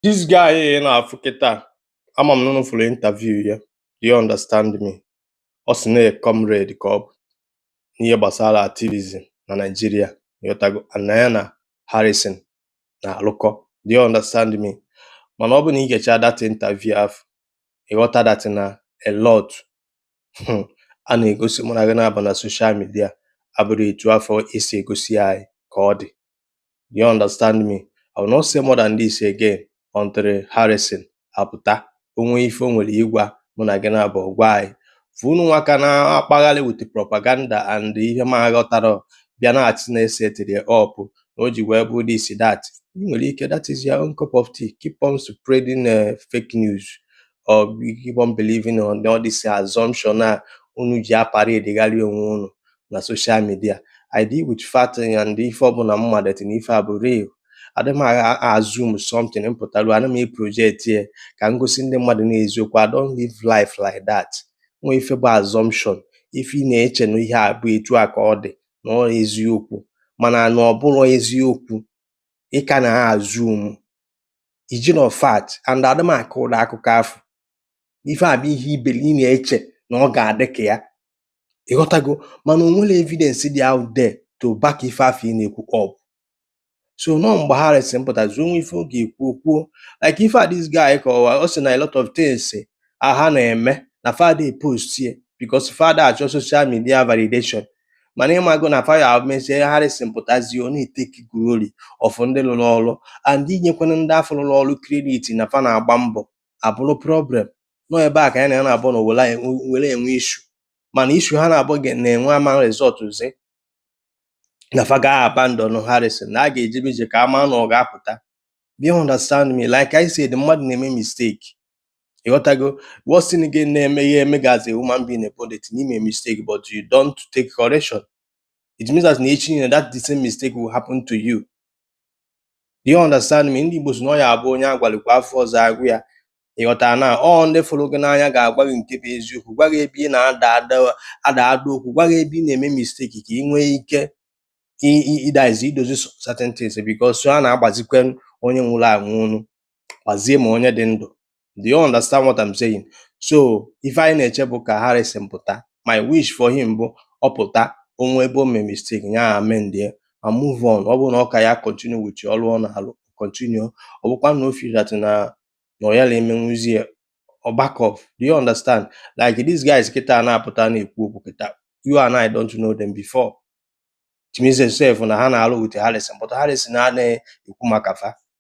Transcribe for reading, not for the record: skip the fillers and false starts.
This guy ị na-afụ kịta, ama m na unu fụrụ interview ya. Do you understand me? Ọ sị na comrade ka ọ bụ n'ihe gbasara activism na Nigeria, ịghọtago? And na ya na Harrison na-alụkọ. Do you understand me? Mana ọ bụ na ị gecha that interview ahụ, ịghọta that na a lot a na-egosi mụ na gị na-abụ na social media abụrụ etu afọ esi egosi anyị ka ọ dị. Do you understand me? I will not say more than this again until Harrison apụta, o nwee ife o nwere ịgwa mụ na gị na-abụ, gwa anyị. For unu nwa ka na-akpagharị with propaganda and ihe ma aghọtarọ, bịa na-achị na-esetiri ya up na o ji wee bụ this that, ị nwere ike, that is your own cup of tea. Keep on spreading fake news or keep on believing on all this assumption a unu ji aparadegharị onwe unu na social media. I deal with fact and ife ọbụla m ma that na ife a bụ real. Adị m assume something mpụtaruo ana m e project ya ka m gosi ndị mmadụ n'eziokwu. I don't live life like that. Nwee ife bụ assumption, ife ị na-eche na ihe a bụ etu a ka ọ dị, na ọ eziokwu, mana na ọ bụrụ eziokwu, ị ka na assume ijiro fact and adị m akọ ụdị akụkọ afụ. Ife a bụ ihe ibeli ị na-eche na ọ ga-adị ka ya, ịghọtago? Mana o nwere evidence dị out there to back ife afọ ị na-ekwu up. So nọ mgbe Harrison pụtazi, onwe ife ọ ga-ekwu, okwuo. Like ife a this guy kọwa, ọ sị na a lot of things a ha na-eme na fa dey post ya because fa da achọ social media validation. Mana ịmago na fa ya mezie, Harrison pụtazie, ọ na-eteki glory of ndị rụrụ ọrụ and inyekwana ndị afọ rụrụ ọrụ credit na fa na-agba mbọ abụrụ problem. Nọ ebe a ka ya na ya na-abụ na were enwe issue. Mana issue ha na-abụ na-enwe ama result zi na fa ga abandon Harrison, na a ga-ejebe ije ka ama na ọ ga-apụta. Do you understand me? Like I said, mmadụ na-eme mistake. Ịghọtago? Worst thing gị na-eme ya eme gị as a human being bụ that na ime mistake but you don't take correction. It means that na echi niile that the same mistake will happen to you. Do you understand me? Ndị Igbo sị na ọ ya abụ onye agwalikwa afọ ọzọ agwụ ya. Ịghọtara na ọ ndị fụrụ gị n'anya ga-agwa gị nke bụ eziokwu, gwa gị ebe ị na-ada ada ada ada okwu, gwa gị ebe ị na-eme mistake ka ị nwee ike ịdazi idozi certain things, because a na-agbazikwe onye nwụrụ anwụ unu gbazie ma onye dị ndụ. Do you understand what I'm saying? So ife anyị na-eche bụ ka Harrison pụta. My wish for him bụ ọ pụta, onwe ebe o mee mistake, ya amend ya and move on. Ọ bụrụ na ọ ka ya continue with ọrụ ọ na-alụ, continue. Ọ bụkwa na o feel that na ọ yara emenwuzi ya, ọ back off. Do you understand? Like these guys kịta na-apụta na-ekwu okwu kịta, you and I don't know them before. It means sef na ha na-alụ with Harrison, but Harrison anaghị ekwu maka fa.